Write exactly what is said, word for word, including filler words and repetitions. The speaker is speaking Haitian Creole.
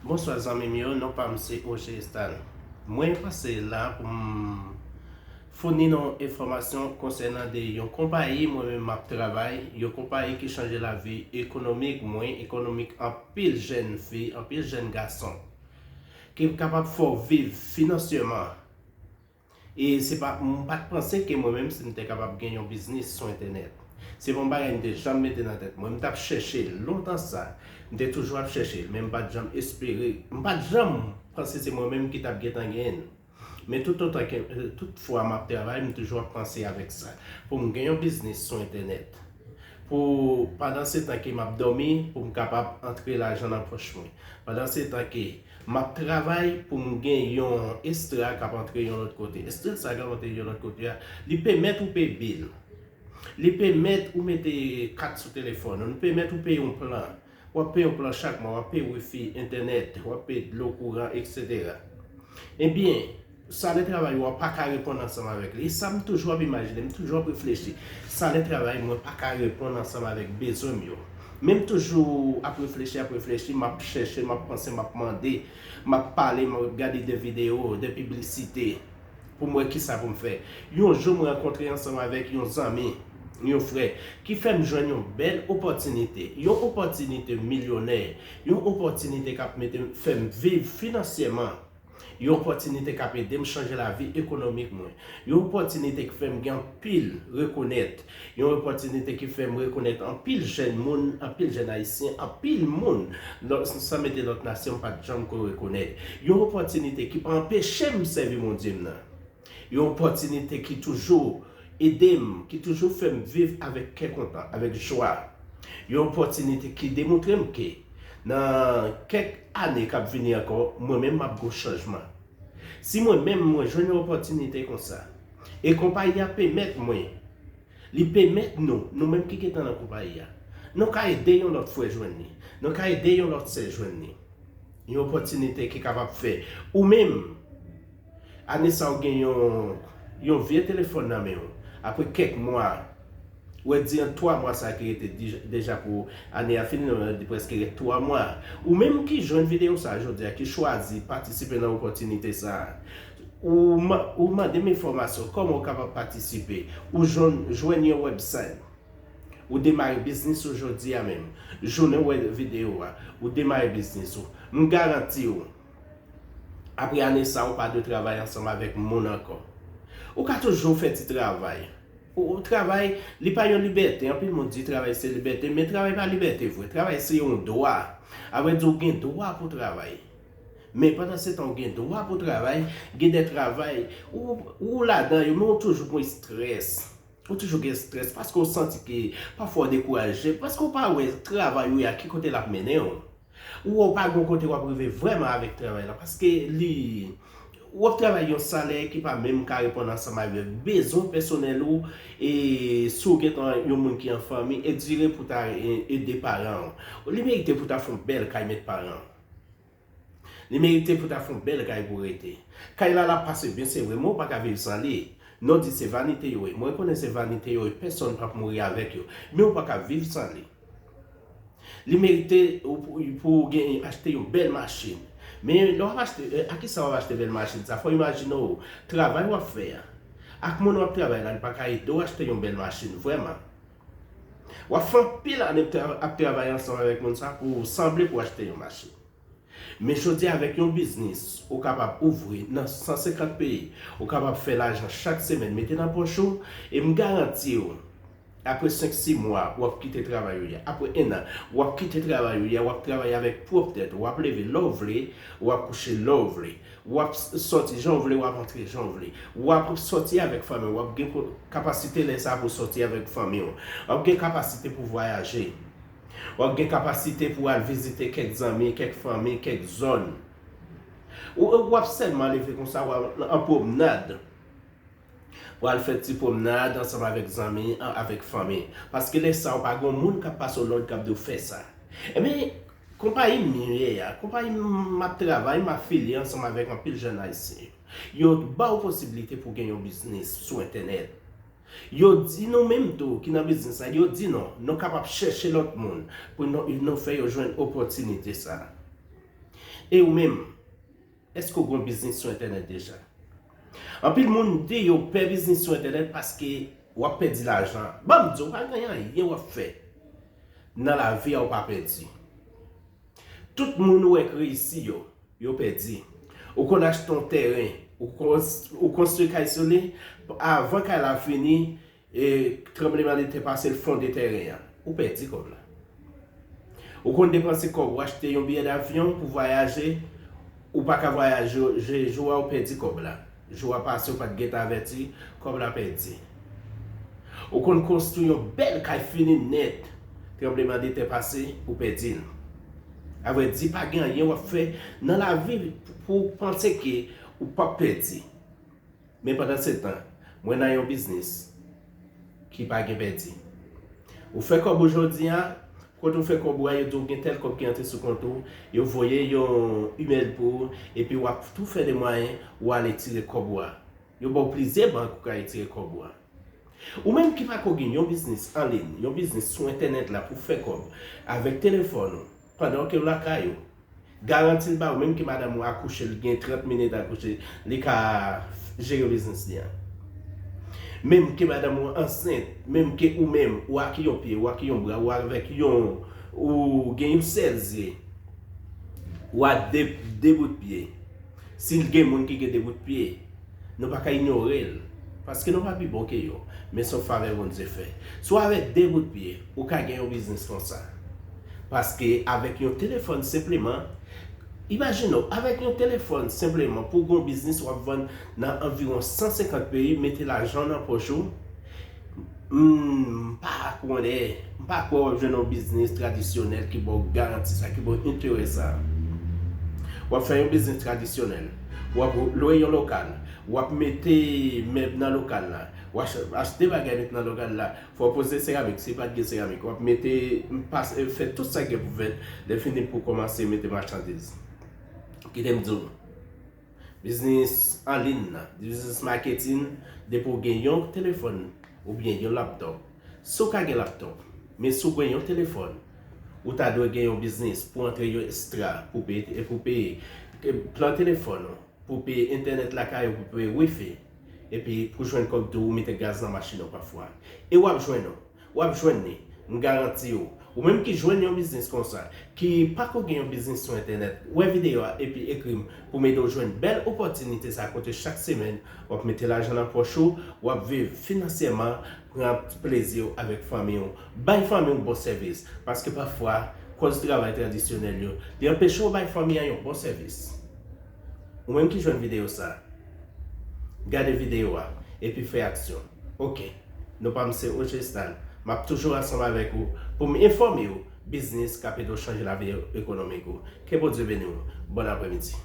Bonswa zanmi m yo, non pa m se Oje Estal. Mwen pase la pou m founi nou enfòmasyon konsènan de yon konpayi mwen menm m ap travay, yon konpayi ki chanje lavi ekonomik mwen, ekonomik anpil jèn fi, anpil jèn gason, ki kapab fè w viv finansyèman. E se pa, m pa t panse ke mwen menm si m te kapab gen yon biznis sou entènèt. Se pa yon bagay m te janm mete nan tèt mwen. M t ap chèche l lontan sa. M te toujou ap chèche l, men m pa t janm espere, m pa t janm panse se mwen menm ki t ap gentan genyen l. Men toutotan ke, tout fwa m ap travay, m toujou ap panse avèk sa. Pou m gen yon biznis sou entènèt. Pou, pandan se tan ke m ap dòmi, pou m kapab antre lajan nan pòch mwen. Pandan se tan ke m ap travay pou m gen yon estra k ap antre yon lòt kote. Estra sa k ap antre yon lòt kote a, li pèmèt ou peye bil. Li pèmèt ou mete kat sou telefòn ou. Li pèmèt ou peye yon plan. W ap peye yon plan chak mwa, w ap peye wifi, entènèt, w ap peye dlo, kouran, etsetera. Ebyen, salè travay ou a pa ka reponn ansanm avèk li. E sa m toujou ap imajine, m toujou ap reflechi. Salè travay mwen pa ka reponn ansanm avèk bezwen m yo. Men m toujou ap reflechi, ap reflechi, m ap chèche, m ap panse, m ap mande, m ap pale, m ap gade de videyo, de piblisite pou m wè kisa pou m fè. Yon jou m rankontre ansanm avèk yon zanmi, yon frè, ki fè m jwenn yon bèl opòtinite, yon opòtinite milyonè, yon opòtinite k ap mete, fè m viv finansyèman. Yon opòtinite k ap ede m chanje lavi ekonomik mwen. Yon opòtinite ki fè m gen anpil rekonèt. Yon opòtinite ki fè m rekonèt anpil jèn moun, anpil jèn ayisyen, anpil moun, lò-, san mete lòt nasyon m pa t janm ko rekonèt. Yon opòtinite ki pa anpeche m sèvi Bondye m nan. Yon opòtinite ki toujou ede m, ki toujou fè m viv avèk kè kontan, avèk jwa. Yon opòtinite ki demontre m ke nan kèk ane k ap vini ankò, mwen menm m ap gen yon chanjman. Si mwen menm mwen jwenn yon opòtinite konsa, e konpayi a pèmèt mwen, li pèmèt nou, nou menm ki gentan nan konpayi a, nou ka ede yon lòt frè jwenn li, nou ka ede yon lòt sè jwenn li. Yon opòtinite ki kapab fè ou menm, ane sa ou gen yon, yon vye telefòn nan men w, apre kèk mwa, ou wè di an twa mwa sa ki rete di-, deja pou ane a fini, non, di prèske rete twa mwa. Ou menm ki jwenn videyo sa a jodi a, ki chwazi patisipe nan opòtinite sa a, ou ma-, ou mande m enfòmasyon, kòman ou kapab patisipe, ou jwenn, jwenn yon website. Ou demare biznis ou jodi a menm. Jounen w wè videyo a, ou demare biznis ou. M garanti w, apre ane sa, ou pa dwe travay ansanm avèk moun ankò. Ou ka toujou fè ti travay. Ou, ou travay, li pa yon libète. Anpil moun di travay se libète, men travay pa libète vre. Travay se yon dwa. Avrèdi, ou gen dwa pou travay. Men pandan se tan ou gen dwa pou travay, gen de travay, ou, ou ladan yo, men ou toujou gen estrès. Ou toujou gen estrès paske ou santi ke pafwa ou dekouraje, paske ou pa wè travay ou a ki kote l ap mennen w. Ou wè ou pa gen yon kote w ap rive vrèman avèk travay la, paske li, w ap travay yon salè ki pa menm ka reponn ansanm avèk bezwen pèsonèl ou, e si w gentan yon moun ki an fanmi, e dire pou ta e-, ede paran w. Li merite pou ta fè yon bèl kay met paran w. Li merite pou ta fè yon bèl kay pou rete. Kay la, l ap pase byen, se vre, men ou pa ka viv san li. Non, di se vanite yo ye. Mwen konnen se vanite yo ye, pèsonn p ap mouri avèk yo. Men ou pa ka viv san li. Li merite ou pou, pou w gen, achte yon bèl machin. Men lè w ap achte, eh, a ki sa w ap achte bèl machin sa? Fò w imajine w, travay w ap fè a, ak moun w ap travay la, li pa ka ede w achte yon bèl machin, vrèman. W ap fè anpil ane ap tra-, ap travay ansanm avèk moun sa pou w sanble pou w achte yon machin. Men jodi a, avèk yon biznis, ou kapab ouvri nan san senkant peyi, ou kapab fè lajan chak semèn, mete nan pòch ou, e m garanti w, apre senk sis mwa, w ap kite travay ou ye a. Apre en an, w ap kite travay ou ye a, w ap travay avèk pwòp tèt ou, w ap leve lè w vle, w ap kouche lè w vle, w ap s-, sòti jan w vle, w ap antre jan w vle, w ap sòti avèk fanmi w, w ap gen ko-, kapasite lè sa a pou w sòti avèk fanmi w, w ap gen kapasite pou vwayaje. W ap gen kapasite pou w al vizite kèk zanmi, kèk fanmi, kèk zòn. Ou, ou ap sèlman leve konsa, w al an pwomnad. W al fè ti pwomnad ansanm avèk zanmi, an, avèk fanmi. Paske lè sa a, ou pa gen yon moun k ap pase w lòd k ap di w fè sa. Ebyen, konpayi m ye a, konpayi m ap travay, m afilye ansanm avèk anpil jèn ayisyen. Yo ba w posiblite pou w gen yon biznis sou entènèt. Yo di nou menm tou ki nan biznis la, yo di nou, nou kapab chèche lòt moun pou nou, nou fè yo jwenn opòtinite sa a. E ou menm, èske w gen yon biznis sou entènèt deja? Anpil moun di yo pè biznis sou entènèt paske w ap pèdi lajan. Ban m di w, pa gen anyen w ap fè nan lavi a ou pa pèdi. Tout moun ou wè k reyisi yo, yo pèdi. Ou konn achte yon tèren, ou konstwi kay sou li, avan kay la fini, e tranbleman de tè pase, l fonde tèren an. Ou pèdi kòb la. Ou konn depanse kòb, ou achte yon biyè davyon pou vwayaje, ou pa ka vwayaje, jou a ou pèdi kòb la. Jou a pase, ou pa t gentan avèti, kòb la pèdi. Ou konn konstwi yon bèl kay fini nèt, tranbleman de tè pase, ou pèdi l. Avrèdi, pa gen anyen w ap fè nan lavi pou w panse ke ou p ap pèdi. Men pandansetan, mwen nan yon biznis ki pa gen pèdi. Ou fè kòb ou jodi a, kote ou fè kòb ou a, yo di w gen tèl kòb ki antre sou kont ou, yo voye yon imèl pou ou, epi w ap tou fè de mwayen ou ale tire kòb ou a. Yo ba w plizyè bank ou ka retire kòb ou a. Ou menm ki pako gen yon biznis an liy, yon biznis sou entènèt la pou fè kòb avèk telefòn ou, pandan ke w lakay ou, garanti l ba ou, menm ke madanm ou akouche, l gen trant minit akouche, li ka jere biznis li an. Menm ke madanm ou ansent, menm ke ou menm, ou ak yon pye, ou ak yon bra, ou avèk yon, ou gen yon sèl zye, ou ak de, de bout pye. Si l gen moun ki gen de bout pye, nou pa ka inyore l, paske nou pa pi bon ke yo, men se yon favè Bondye fè. Si w avèk de bout pye, ou ka gen yon biznis konsa. Paske avèk yon telefòn senpleman, imajine w, avèk yon telefòn senpleman, pou w gen yon biznis w ap vann nan anviwon san senkant peyi, mete lajan w nan pòch ou, m pa konnen, m pa kwè w ap jwenn yon biznis tradisyonèl ki ba w garanti sa, ki ba w enterè sa. W ap fè yon biznis tradisyonèl, w ap lwe yon lokal, w ap mete mèb nan lokal la, w ap achte bagay mete nan lokal la, fò w poze seramik, si pa t gen seramik, w ap mete, fè tout sa k gen pou fèt, lè fini pou w kòmanse mete machandiz. Kite m di w, biznis an liy nan, biznis maketin, depi w gen yon telefòn oubyen yon laptòp. Si w ka gen laptòp, men si w gen yon telefòn, ou ta dwe gen yon biznis pou antre yon ekstra, pou peye, pou peye plan telefòn ou, pou peye entènèt lakay ou, pou peye wifi, epi pou jwenn kòb tou, ou mete gaz nan machin ou pafwa. E w ap jwenn ou. W ap jwenn li. M garanti w. Ou menm ki jwenn yon biznis konsa, ki pako gen yon biznis sou entènèt, wè videyo a epi ekri m pou m ede w jwenn bèl opòtinite sa kote chak semèn w ap mete lajan nan pòch ou, w ap viv finansyèman, pran plezi w avèk fanmi w, bay fanmi w bon sèvis. Paske pafwa, kòz travay tradisyonèl yo, li anpeche w bay fanmi an yon bon sèvis. Ou menm ki jwenn videyo sa, gade videyo a, epi fè aksyon. Oke, non pa m se Ogestan, m ap toujou ansanm avèk ou pou m enfòme w biznis k ap ede w chanje lavi ekonomik ou. Ke Bondye beni w. Bòn aprèmidi.